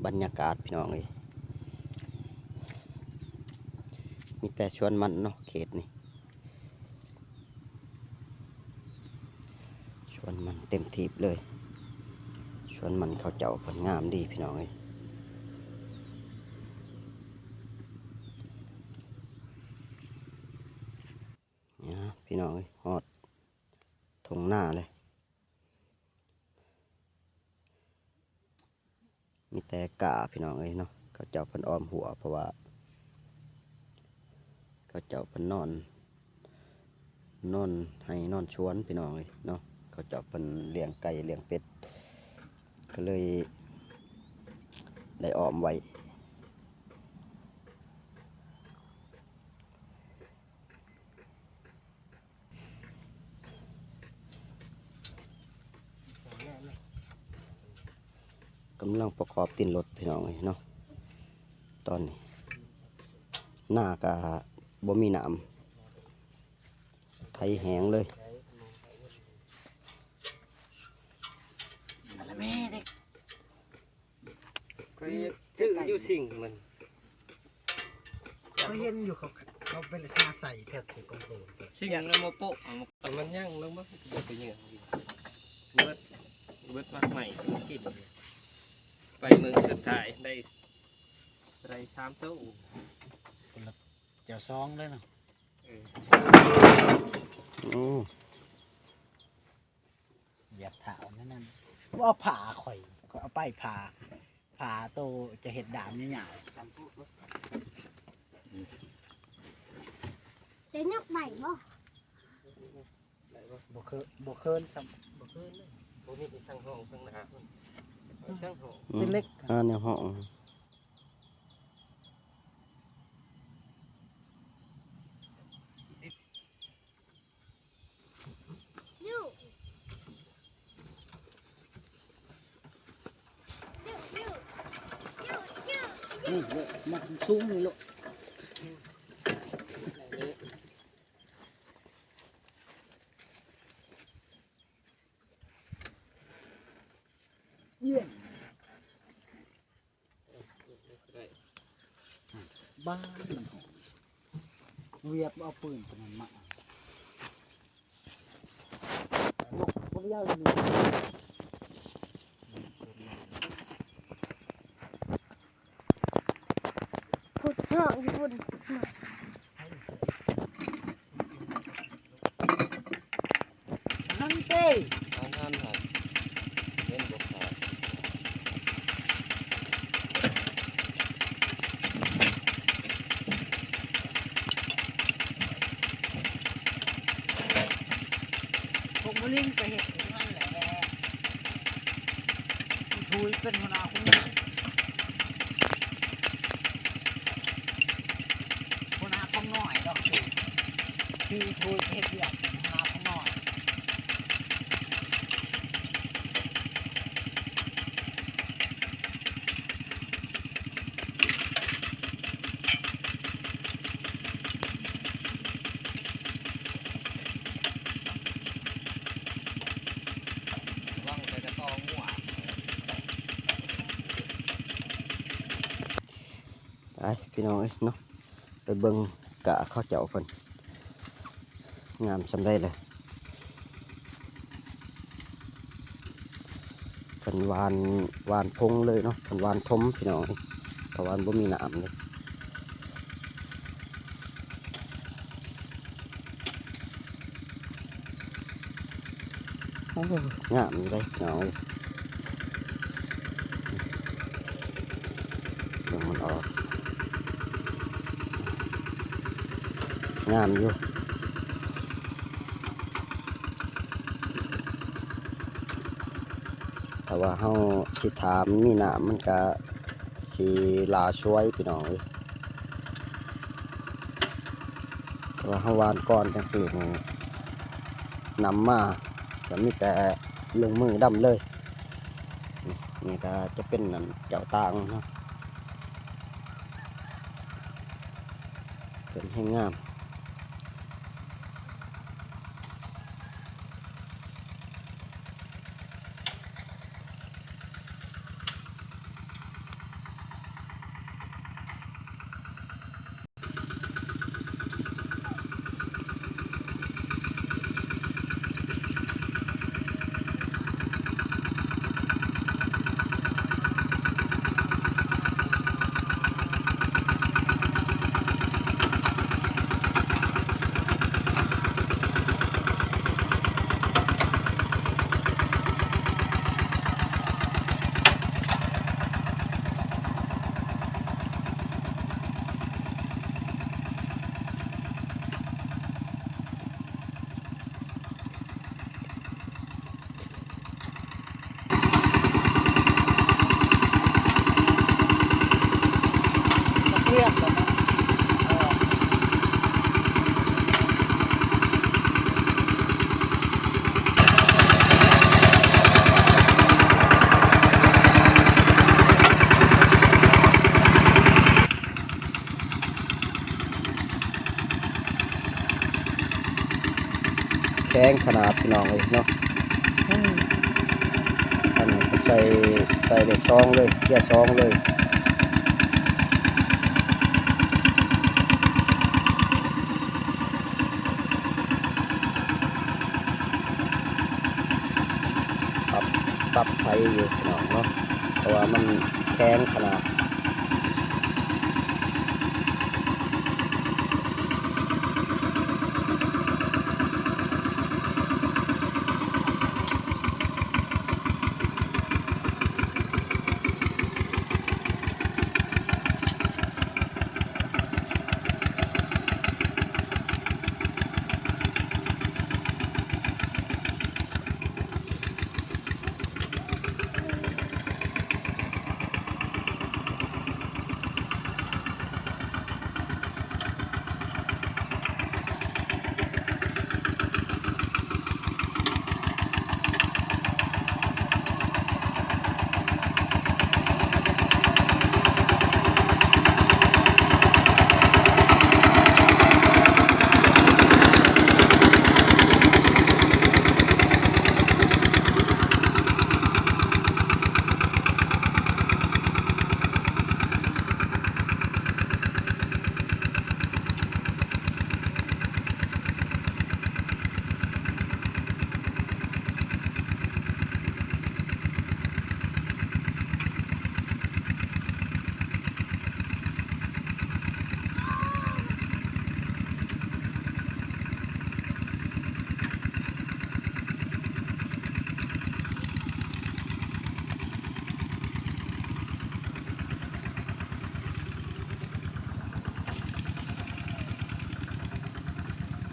ບັນຍາກາດພີ່ນ້ອງເອີຍ ມີແຕ່ສວນມັນເນາະ ເຂດນີ້ ສວນມັນເຕັມທີບເລີຍ. ສວນມັນເຂົາເຈົ້າເພິ່ນງາມດີພີ່ນ້ອງເອີຍ. ນີ້ພີ່ນ້ອງເອີຍ ຮອດທົ່ງນາເລີຍ. ມີແຕ່ກ້າພີ່ນ້ອງເອີຍເນາະ ເຂົາເຈົ້າເພິ່ນອ້ອມຮົ້ວ ເພາະວ່າເຂົາເຈົ້າເພິ່ນນອນ ນອນໄຮ່ນອນສວນພີ່ນ້ອງເອີຍເນາະ ເຂົາເຈົ້າເພິ່ນລ້ຽງໄກ່ລ້ຽງເປັດ ກໍເລີຍໄດ້ອ້ອມໄວ້. ກຳລັງປະກອບຕີນລົດພີ່ນ້ອງເອີຍເນາະ ຕອນນີ້ ນາກະບໍ່ມີນ້ຳ ໄຖແຫ້ງເລີຍ. ມາລະແມ່ເດັກ ຂ້ອຍຊື້ຢູ່ຊິງມັນ ຂ້ອຍເຫັນຢູ່ ເຂົາ ເຂົາໄປຫາໃສ່ແຖວທີ່ກອງໂຕນ ຊິງມັນບໍ່ໂປະ ມັນຍັງລົງມາ ໄປເຫຍື່ອເບິດ ເບິດໝາກໃໝ່ກິນ ໄປມື້ສຸດທ້າຍໄດ້ ໄດ້ສາມໂຕ ເຈົ້າສອງເລີຍເນາະ. ເອີ ໂອ້ ຢາກຖາມນັ້ນ ບໍ່ເອົາຜ້າຂ້ອຍ ຂ້ອຍເອົາໄປຜ້າ ຜ້າໂຕຈະເຮັດດ້າມຍາວໆ ຈະຍົກໄດ້ບໍ່? ໄດ້ບໍ່? ບໍ່ເຄີ- ບໍ່ເຄີນຊ້ຳ ບໍ່ເຄີນເລີຍ ບໍ່ມີທັງຫ້ອງທັງໜ້າພຸ້ນ ຊ່າງຫ້ອງ ອືມ ເປັນເຫຼັກ ອ່າ ແນວຫ້ອງ. ນີ້ໂລດ ມັນສູງນີ້ໂລດ ຢ້ຽມ. ບ້ານມັນຫອມ ວຽບເອົາປືນຕົວນັ້ນມາ ບໍ່ໄດ້ເອົາຢູ່ນີ້ ພຸ້ນ ຫ້ອງຢູ່ພຸ້ນ. ຫັ້ນເດ້ ອັນນັ້ນຫັ້ນ ເຫັນບໍ່ຂາດ ພວກມະລິງໄປເຮັດຢູ່ນັ້ນແຫຼະ ອີ່ທຸຍເປັນຫົວໜ້າຄົນ ຫົວໜ້າຂອງນ້ອຍດອກ ທີ່ ທີ່ອີ່ທຸຍເຮັດວຽກເປັນຫົວໜ້າຂອງນ້ອຍ. ລະວັງແຕ່ກະຕໍງົວ. ໄປພີ່ນ້ອງເອີຍເນາະ ໄປເບິ່ງກະເຂົາເຈົ້າເພິ່ນ ງາມສ່ຳໃດລະ ເພິ່ນຫວ່ານ ຫວ່ານພົງເລີຍເນາະ ເພິ່ນຫວ່ານຖົມພີ່ນ້ອງເອີຍ ເພາະວ່າມັນບໍ່ມີນ້ຳເດ້. ໂອ້ ງາມຢູ່ເດ້ພີ່ນ້ອງເອີຍ ເບິ່ງມັນອອກ ງາມຢູ່ ຖ້າວ່າເຮົາຊິຖ້າມັນມີນ້ຳ ມັນກະຊິຫຼ້າສວຍພີ່ນ້ອງເອີຍ. ແຕ່ວ່າເຮົາຫວ່ານກ່ອນຈັ່ງຊີ້ນີ້ ນຳມາກໍມີແຕ່ລົງມືດຳເລີຍ. ນີ້ ນີ້ກໍຈະເປັນອັນເຈົ້າຕ່າງເນາະ ເພິ່ນແຮງງາມ. ງຂະໜາດພີ່ນ້ອງເອີຍເນາະ. ອືມ ອັນນີ້ໃສ່ ໃສ່ເລກສອງເລີຍ ເກຍສອງເລີຍ. ປັບ ປັບໄຟຢູ່ພີ່ນ້ອງເນາະ ເພາະວ່າມັນແຂງຂະໜາດ.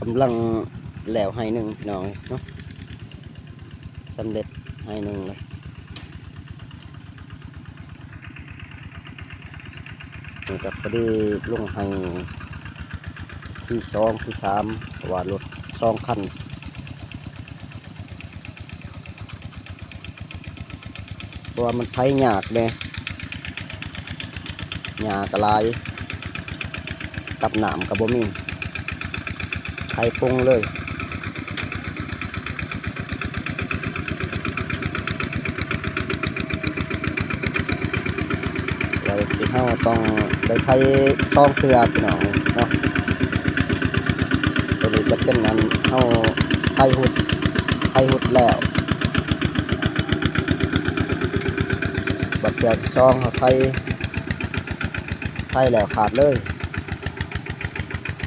ກຳລັງແລ້ວໄຮ່ໜຶ່ງພີ່ນ້ອງເນາະ ສຳເລັດໄຮ່ໜຶ່ງແລ້ວ. ນີ້ກໍພໍດີລົງໄຮ່ທີສອງທີສາມ ເພາະວ່າລົດສອງຄັນ ເພາະວ່າມັນໄຖຍາກແດ່ ຫຍ້າກໍຫຼາຍ ກັບນ້ຳກໍບໍ່ມີ ໄຖປຸງເລີຍ. ແລ້ວທີ່ເຮົາຕ້ອງໄດ້ໄຖສອງເທື່ອພີ່ນ້ອງເນາະ. ຕົວນີ້ຈະເປັນອັນເຮົາໄຖຮຸດ ໄຖຮຸດແລ້ວ ບັດເທື່ອສອງເຮົາໄຖ ໄຖແລ້ວຂາດເລີຍ.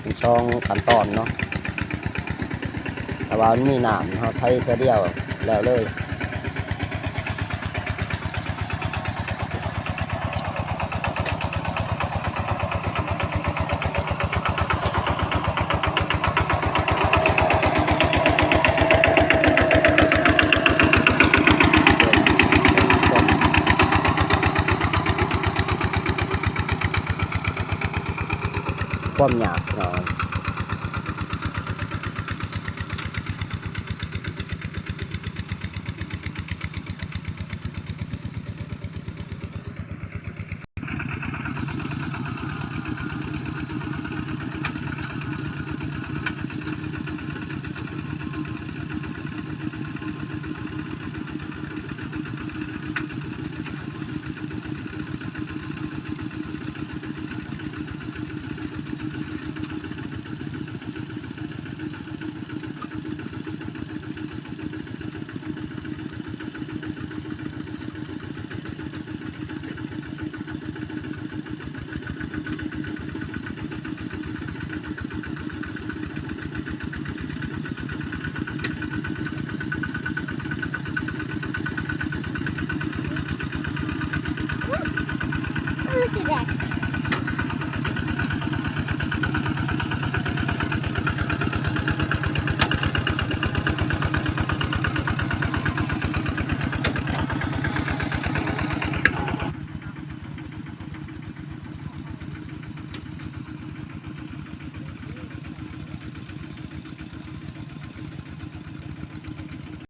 ເປັນສອງຂັ້ນຕອນເນາະ ຖ້າວ່າມັນມີນ້ຳ ເຮົາໄຖເທື່ອດຽວແລ້ວເລີຍ. ຄວາມຍາກເນາະ